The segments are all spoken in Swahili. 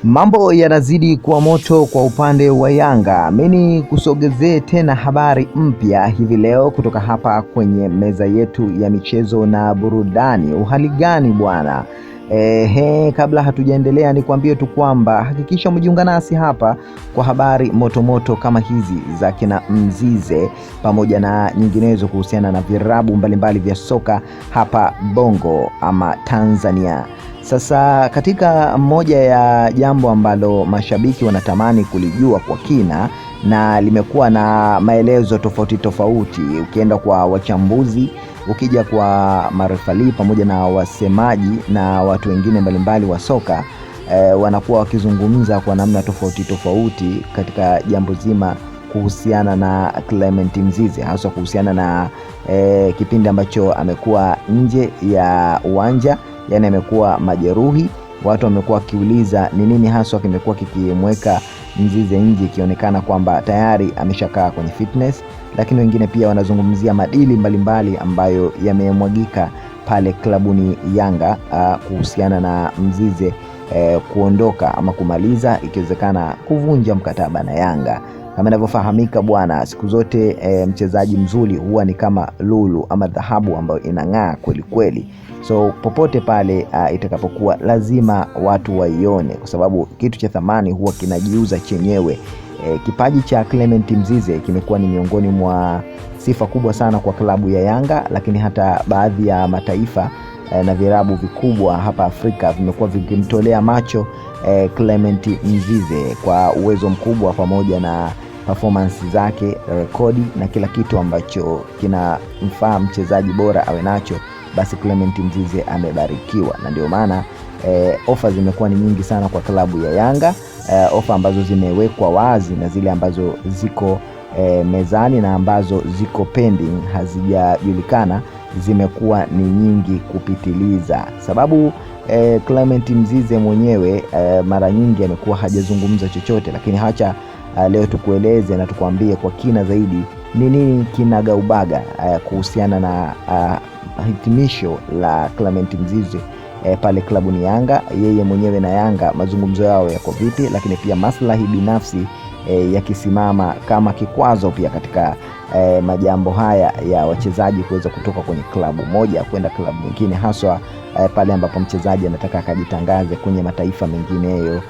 Mambo yanazidi kuwa moto kwa upande wa Yanga. Mimi kusogezee tena habari mpya hivi leo kutoka hapa kwenye meza yetu ya michezo na burudani. Uhali gani bwana? Ehe, kabla hatujaendelea nikwambie tu kwamba hakikisha umejiunga nasi hapa kwa habari motomoto kama hizi za kina Mzize pamoja na nyinginezo kuhusiana na virabu mbalimbali vya soka hapa Bongo ama Tanzania. Sasa katika moja ya jambo ambalo mashabiki wanatamani kulijua kwa kina na limekuwa na maelezo tofauti tofauti, ukienda kwa wachambuzi, ukija kwa marefali pamoja na wasemaji na watu wengine mbalimbali wa soka wanakuwa wakizungumza kwa namna tofauti tofauti katika jambo zima kuhusiana na Clement Mzize, haswa kuhusiana na kipindi ambacho amekuwa nje ya uwanja, yani amekuwa majeruhi. Watu wamekuwa wakiuliza ni nini haswa kimekuwa kikimweka Mzize nje, ikionekana kwamba tayari ameshakaa kwenye fitness, lakini wengine pia wanazungumzia madili mbalimbali ambayo yamemwagika pale klabuni Yanga kuhusiana na Mzize kuondoka ama kumaliza ikiwezekana kuvunja mkataba na Yanga. Kama inavyofahamika bwana, siku zote mchezaji mzuri huwa ni kama lulu ama dhahabu ambayo inang'aa kweli kweli. So popote pale itakapokuwa lazima watu waione, kwa sababu kitu cha thamani huwa kinajiuza chenyewe. Kipaji cha Clement Mzize kimekuwa ni miongoni mwa sifa kubwa sana kwa klabu ya Yanga, lakini hata baadhi ya mataifa na virabu vikubwa hapa Afrika vimekuwa vikimtolea macho Clement Mzize kwa uwezo mkubwa pamoja na performance zake, rekodi na kila kitu ambacho kinamfaa mchezaji bora awe nacho, basi Clement Mzize amebarikiwa, na ndio maana ofa zimekuwa ni nyingi sana kwa klabu ya Yanga, ofa ambazo zimewekwa wazi na zile ambazo ziko mezani na ambazo ziko pending hazijajulikana zimekuwa ni nyingi kupitiliza. Sababu Clement Mzize mwenyewe mara nyingi amekuwa hajazungumza chochote, lakini hacha leo tukueleze na tukuambie kwa kina zaidi ni nini kinagaubaga kuhusiana na hitimisho la Clement Mzize pale klabuni Yanga, yeye mwenyewe na Yanga mazungumzo yao yako vipi, lakini pia maslahi binafsi yakisimama kama kikwazo pia katika majambo haya ya wachezaji kuweza kutoka kwenye klabu moja kwenda klabu nyingine, haswa pale ambapo mchezaji anataka akajitangaze kwenye mataifa mengineyo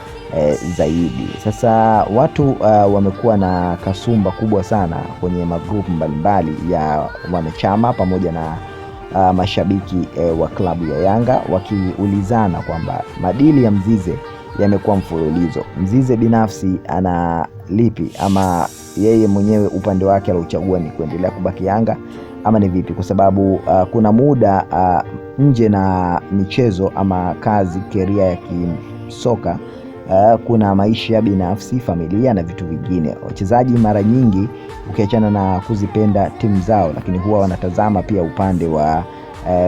zaidi. Sasa watu wamekuwa na kasumba kubwa sana kwenye magrupu mbalimbali ya wanachama pamoja na mashabiki wa klabu ya Yanga wakiulizana kwamba madili ya Mzize yamekuwa mfululizo. Mzize binafsi ana lipi ama yeye mwenyewe upande wake aliochagua ni kuendelea kubaki Yanga ama ni vipi? Kwa sababu kuna muda nje na michezo ama kazi keria ya kisoka kuna maisha binafsi, familia na vitu vingine. Wachezaji mara nyingi ukiachana na kuzipenda timu zao, lakini huwa wanatazama pia upande wa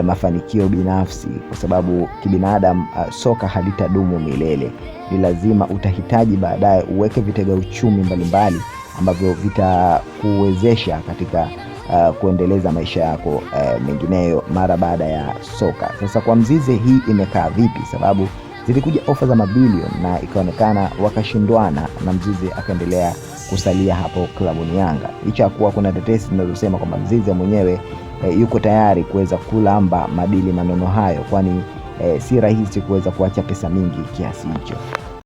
mafanikio binafsi, kwa sababu kibinadamu soka halitadumu milele. Ni lazima utahitaji baadaye uweke vitega uchumi mbalimbali ambavyo vitakuwezesha katika kuendeleza maisha yako mengineyo mara baada ya soka. Sasa kwa Mzize hii imekaa vipi? Sababu zilikuja ofa za mabilioni na ikaonekana wakashindwana na Mzize akaendelea kusalia hapo klabuni Yanga, licha ya kuwa kuna tetesi zinazosema kwamba Mzize mwenyewe yuko tayari kuweza kulamba madili manono hayo, kwani si rahisi kuweza kuacha pesa mingi kiasi hicho.